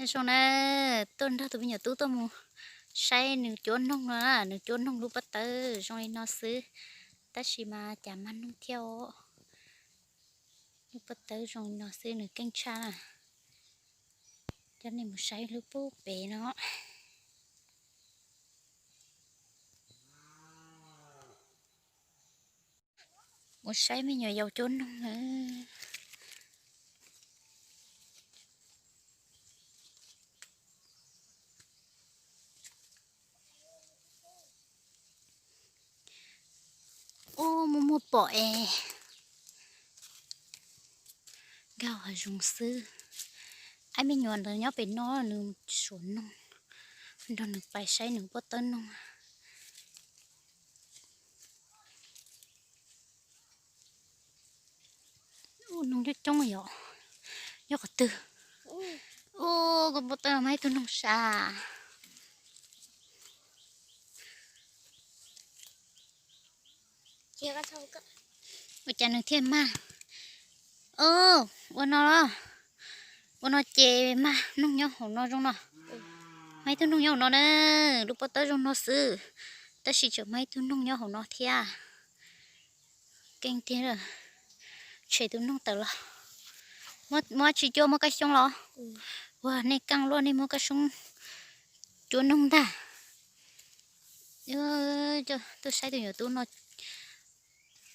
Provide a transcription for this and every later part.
Zoo na, tuaj nrog tus me nyuam tub tuaj mus saib nws cuab noog no na, nws cuab noog lub pob tawb zoo li no xwb, tab sis mas cas mag noog thiab os. Lub pob tawb zoo li no xwb nws keej tshaj na. Coj nej mus saib lub pub pem no. Mus saib me nyuam yaus cuab noog na. Ub, muaj muaj pom es nkag hav zoov xwb. Aib me nyuam ntawd nyob pem no nws suav noog, nrog nws pais saib nws pob tawb noog. Ub, noog coob coob yom. Nyob qhov twg? Ub, koj pob tawb mas ib tug noog sav. Ua cas nws thiaj mag? Ub, ua no los, ua no ces mag noog nyob hauv no zoo no. Mag ib tug noog nyob hauv no na, lub pob tawb zoo no xwb, tab sis tseem mag ib tug noog nyob hauv no thiab. Keej tiag, tshem tus noog tawm los. Muab tsis cuab muab kab xyoob los? Ua nej keej luaj, nej muab kab xyoob cuab noog ntag. Tuaj saib tus nyuam tub no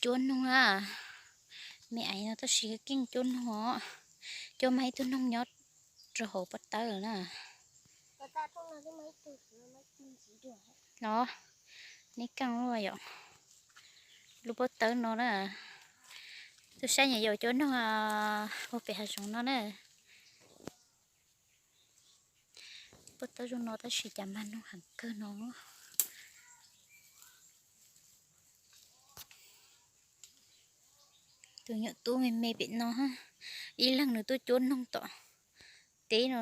cuab noog na. Me aiv no tab sis keej cuab noog os. Cuab mag ib tug noog nyob rau hauv pob tawb lawm na. Los, nej keej luaj yom. Lub pob tawb no na. Tuaj saib nyuam yaus cuab noog puag pem hav zoov no na. Pob tawb zoo no tab sis cas mag noog heev kawg no. Tus nyuam tub me me pem no, ib leeg nws tuaj cuab noog tom teb no.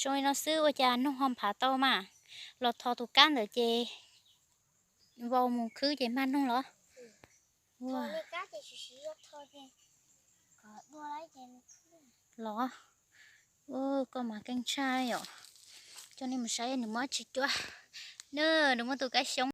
Zoo li no xwb ua cas noog ho nphav tau mas? Los thov tus kab ntawd ces vau mus khwb ces mag noog los? Los, koj mas keej tshaj yom. Coj nej mus saib nws muab tsis cuab. Nws muab tus kab xyoob